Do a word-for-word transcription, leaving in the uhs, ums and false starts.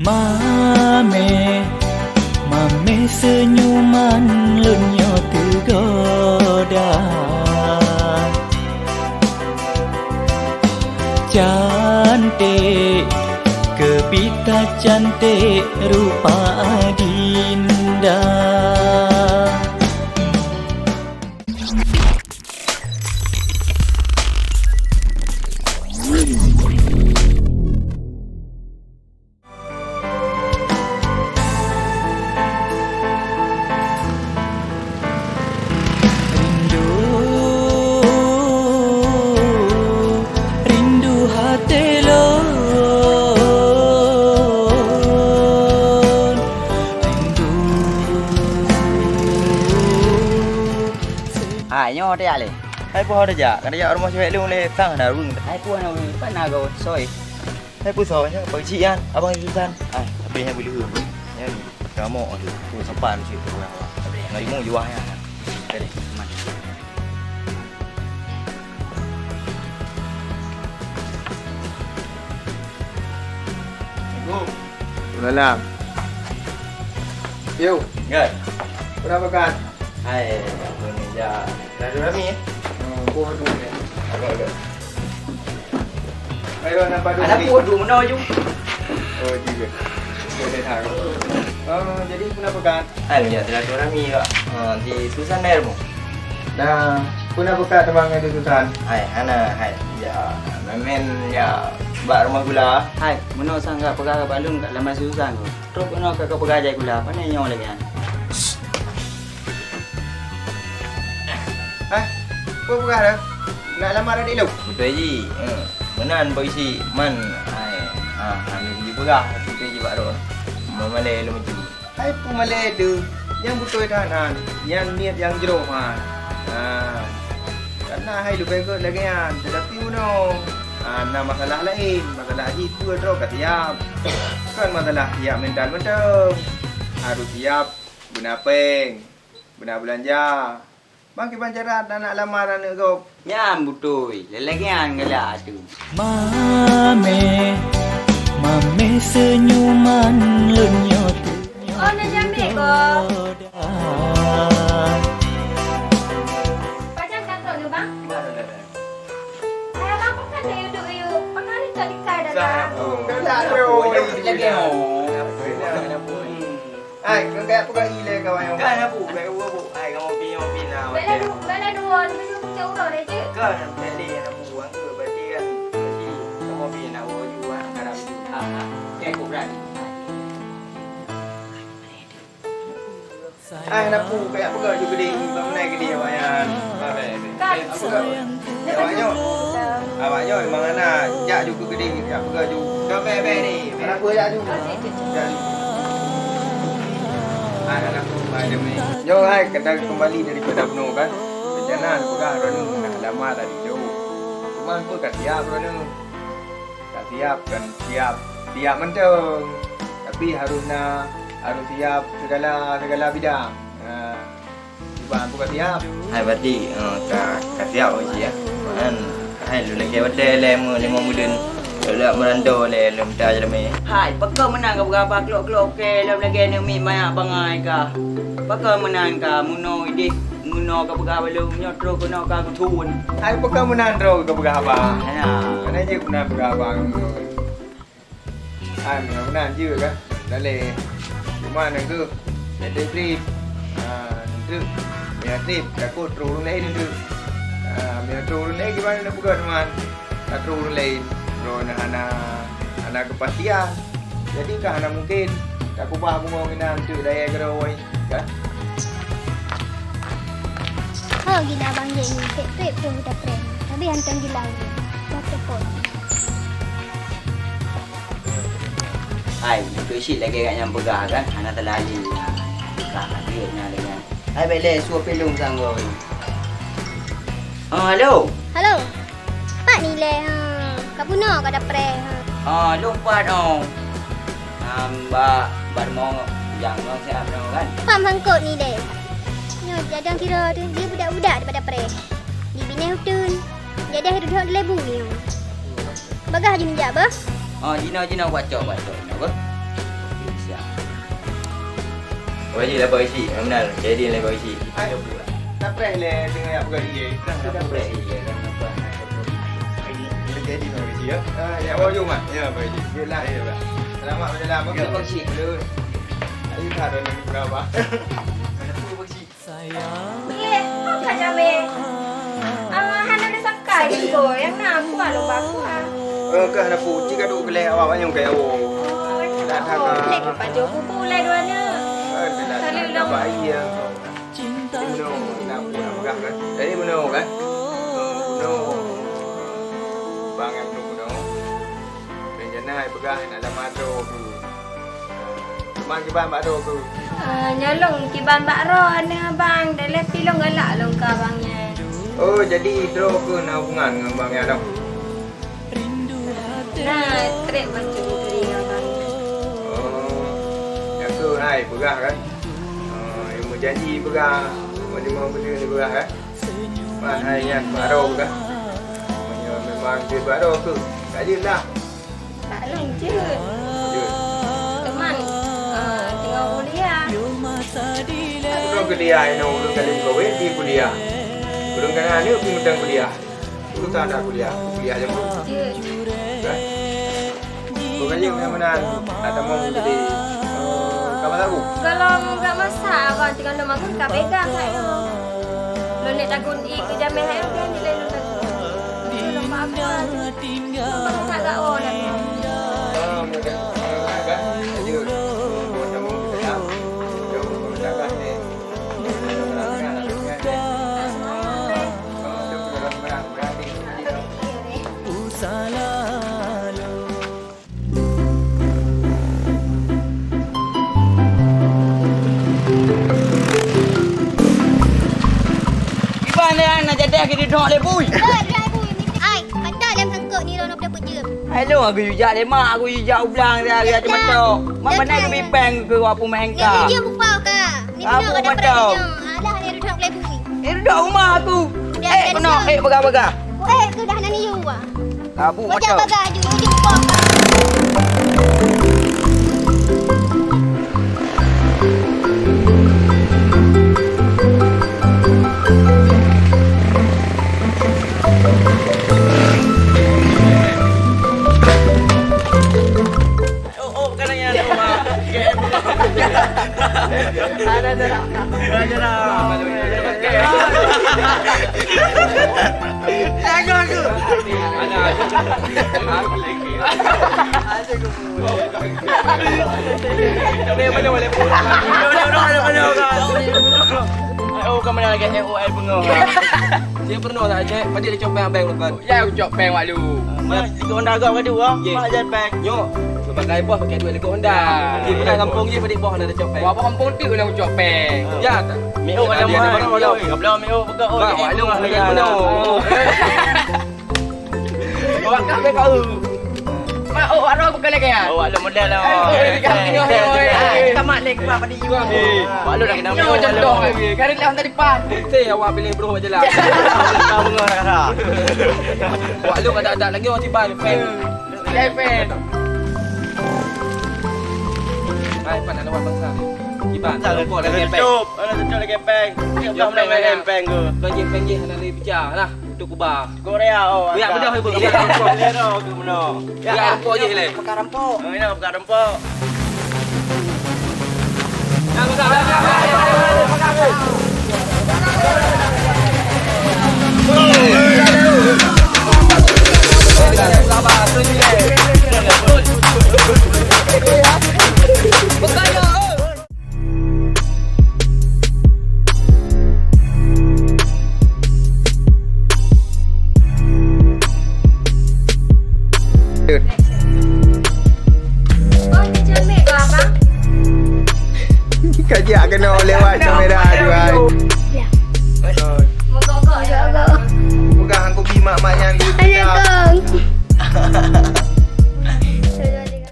Mameh, mameh seunyuman lôn nyoe teugoda. Cantik, keubiet that cantik rupa adinda. Rindu, rindu hati lôn, rindu. Hai, nyoe tajak lé. Hai, peue ho tajak? Ka tajak rumoh cewek lôn lé, sang hana ureueng. Hai, peue hana ureueng? Pat na goe, soe? Hai, peue soe nyan? Pak Cik nyan, abang Susan. Hai, tapi nyan boleh heueh. Nyan, kamoe tu, tu sopan cit tu. Ngai mu juah nyan. Tadi, man. Assalamualaikum. Waalaikumsalam. Yo. Gan. Kenapa, Gan? Hai, apa ni, ya? Silaturahmi, eh? Hmm, buah tu ni. Agak, agak. Ayo, nampak dulu. Anak buah tu mana, Ju? Oh, juga. Boleh tahu. Oh, jadi kenapa, Gan? Hai, ya, silaturahmi, Kak. Ha, di Susan dah ilmu. Nah, peue na peugah teuma ngon Susan? Hai, hana, hai. Ya, meunyo, ya, bak rumoh gula. Hai, meunoe sang ka peugah bak lôn ka lamar Susan. Trok keunoe ka, ka peugah jai gula. Pane nyoe lagèe nyan? Hah? Peue peugah dah? Nak lamar adik lôn? Beutôi ji. Eh, meunan polisi man. Hai. Ah, hana jipeugah, beutôi ji bak droe. Memalèe lôn meucue. Hai peumalèe deuh, nyang beutôi that nyan, nyan niet nyang jroh nyan. Nah, karena hai leubeh gèt lagèe nyan, teutapi meunoe, ah, na masalah laén, masalah jih peue droe ka siap. Kon masalah siap mental mantong, harôh siap beuna péng, beuna beulanja. Bang kiban cara aneuk lamar aneuk gob. Nyan beutôi, lagèe nyan galak tu. Mameh, mameh seunyuman lôn nyoe teuh. Oh, na jamé ko. Pajan kantor nyoe, Bang? Hai, Bang, pakat tak yuk duk yuk? Pakat ni tak dikai dah, Bang? Galak tu. Lagèe nyoe. Hai, keu kaya peugah ilèe kawan nyoe. Kan, Abu, kaya Abu, Abu. Hai, kamoe pi, kamoe pi na. Bela du-, bela dua, lebih dua puluh orang deh, Cik. Kan, bela Abu, angka berarti kan. Berarti kamoe pi na, Abu, Abu, kan, karap. Ha, ha. Kayak aku berani. Hai, na pu, kaya peugah ju geudeh, bang menai geudeh awak nyan. Kan. Awak nyoe. Awak nyoe memang hana jak ju keu geudeh, jak peugah ju. Dah bèe-bèe ni. Kenapa jak ju? Jak ju. Hai, anak aku, hai, demi. Nyoe hai, kita kembali daripada bunoe kan. Rencana peugah droeneuh nak lamar dari jauh. Cuma aku ka siap droeneuh. Ka siap kan? Siap. Siap mantong. Tapi harus na, harus siap segala, segala bidang. Ha. Cuba aku ka siap. Hai, berarti, eh, ka, ka siap, Pak Cik, ya. Kan, hai, lôn lagèe watèe lé me-, limong buleuen. Lôn lak meurantau lé, lôn mita jalan mé. Hai, pakon meunan ka beurapa klok-klok keu lôn lagèe nyoe mi banyak bangai ka. Pakon meunan ka meunoe idéh, meunoe ka peugah bak lôn, nyoe trok keunoe ka geuthôn. Hai, pakon meunan trok ka peugah haba. Hana. Hana jeuet meunan peugah haba ngon lôn. Hai, meunan jeuet kan? Dalé. Cuma nanggroe, ya trép-trép. Ha, trép. Ya trép, takot trok ureueng laén trép. Ha, ya trok ureueng laén gimana nak peugah teuma? Ka trok ureueng laén. Droeneuh hana, hana keupastian. Jadi ka hana mungken takubah bungong inan trép dayah keudroe, kan? Ho gila Bang Jek ni, trép-trép pun udah prank. Tapi hantom gila ni. Dah telepon. Hai, beutôi cit lagèe gata nyan peugah kan, hana teulali. Peugah lagèe nyan lagèe nyan. Hai, bèk lé, su P lôn sang goe. Ah, halo. Halo. Pat ni lé, ha. Ka bunoe ka dapréh, ha. Ah, lôn pat, oh. Am, bak, bak rumoh Ujang nyoe siat nyoe kan. Pam sangkot ni lé. Nyoe jadang sira tu, dia budak-budak daripada preh. Di binéh uteuen. Jadi hai dudoe di lebu nyoe. Bagah jih neujak bah. Oh, jinoe, jinoe, kucok, kucok, jinoe bah. Abang Haji, lapor isi. Yang benar, jadi lapor isi. Hai, tak payah leh tengah yak peugah dia. Tak payah leh, tak payah. Jadi lapor isi, ya. Ah, ya, awak jom, Mat. Ya, Abang Haji. Yelah. Ya, Abang. Selamat berjalan, Abang. Ya, Abang Haji. Ayo, tak ada lagi berapa. Ada pun, Abang Haji. Leh, apa jamé? Ah, hana ada sakai ko. Yang na aku alo baku ah. Eh, kah na pu, cik gaduh geleh awak banyak kaya wo. Oh, dah, dah, dah. Leh ke pajoh kuku ulai dua na. Eh, dah, dah, dah, dah, baik ya. Bunoe, na pu na peugah kan? Jadi bunoe kan? Eh, bunoe. Bang yang bunoe. Rencana ai peugah nak lama droe keu. Teuma kiban bak droe keu. Ah, nyoe lôn kiban bak droe aneuk abang, daleh pi lôn galak lôn keu abang nyan. Oh, jadi droe keu na hubungan ngon abang nyan dong? Na, trép macam tu ngon abang nyan. Oh, nyang keu hai peugah kan? Oh, nyang meujanji peugah, meunyoe mau beutôi ni peugah kan? Man hai nyan baroe gah. Meunyoe memang jeuet baroe keuh, ka jeuet lah. Tak lôn jeuet. Jeuet. Teuma, ah, teungoh kuliah. Teungoh kuliah, inoe ureueng ka lheueh meukawen, pi kuliah. Ureueng ka na aneuk, pi mantong kuliah. Ureueng ka na kuliah, kuliah jameun. Jeuet. Kan? Bukan je meunan-meunan, ada mau jadi. Oh, kamu tahu? Kalau nggak masak, abang tinggal lom aku ka beda saya. Lôn nak tagun i ke jamé hai, kan, di lain lôn tagun. Lôn maaf, Bang. Lôn masak gak, oh, dah. Ah, mudah. Kan? Ayo. Mau tamu kita. Jom, kita kan, eh. Iban dia na jadah ke didok lé bui. Ai, mantap dalam sangkut ni, lôn dah peujem. Hai, lôn aku jujak lé mak, aku jujak ublang dia, dia cuma tok. Mak mana ke bipeng ke wak pun main ka. Dia jujak bupau ka. Ni kena ada perang nyoe. Alah, ni duduk lebu. Eh, duduk rumah aku. Eh, kena, eh, pegang-pegang. Eh, ke dah nani yuwa. Labu macam. Pegang-pegang aju, aju kok. Oh, oh, bukan nanya tu, Mak. Ada, ada. Ada, ada. Jaga aku. Ada, ada. Ada, aku. Boleh, boleh, boleh. Boleh, boleh, boleh, boleh. Oh, kamu nak lagi O I bengong. Dia pernah tak cek? Pada dia copet abang tu kan? Ya, aku cok peng wak lu. Mak, tiga Honda agam ka dua. Ye. Mak jan peng. Nyo, sebagai bos pakai duit lego Honda. Ye, pernah kampung ye, pada bos Honda cok peng. Wak kampung tu kena cok peng. Ya tak? Miu ada mah. Belum miu buka. Mak, wak lu kena kena. Wak kah kau. Mak, oh, wak lu bukan lagi ya? Oh, wak lu model lah. Oh, ini kau kena, oi, oi. Kita mak lek, Mak, pada you. Wak lu dah kena. Nyo contoh lagi. Kari lah tadi pan. Mesti awak pilih bro je lah. Kena bengong dah. Wak lu ada-ada lagi orang tiban, fan. Fan, fan. Hai, pan ada orang bangsa. Tiban. Ada tutup. Ada tutup lagi peng. Dia kau menang peng ke? Peng je, peng je, ada lagi pecah lah. Untuk kubah. Korea, oh. Ya, bedah, ibu. Ya, rampok. Lero ke meno? Ya, rampok je, le. Pegang rampok. Oh, ini pegang rampok. Oh, ni cermin ke abang? Kajak kena lewat kamera jual. Ya. Mogok-gok ya, abang? Pegang aku bi mak-mak yang di. Ayo, Kong.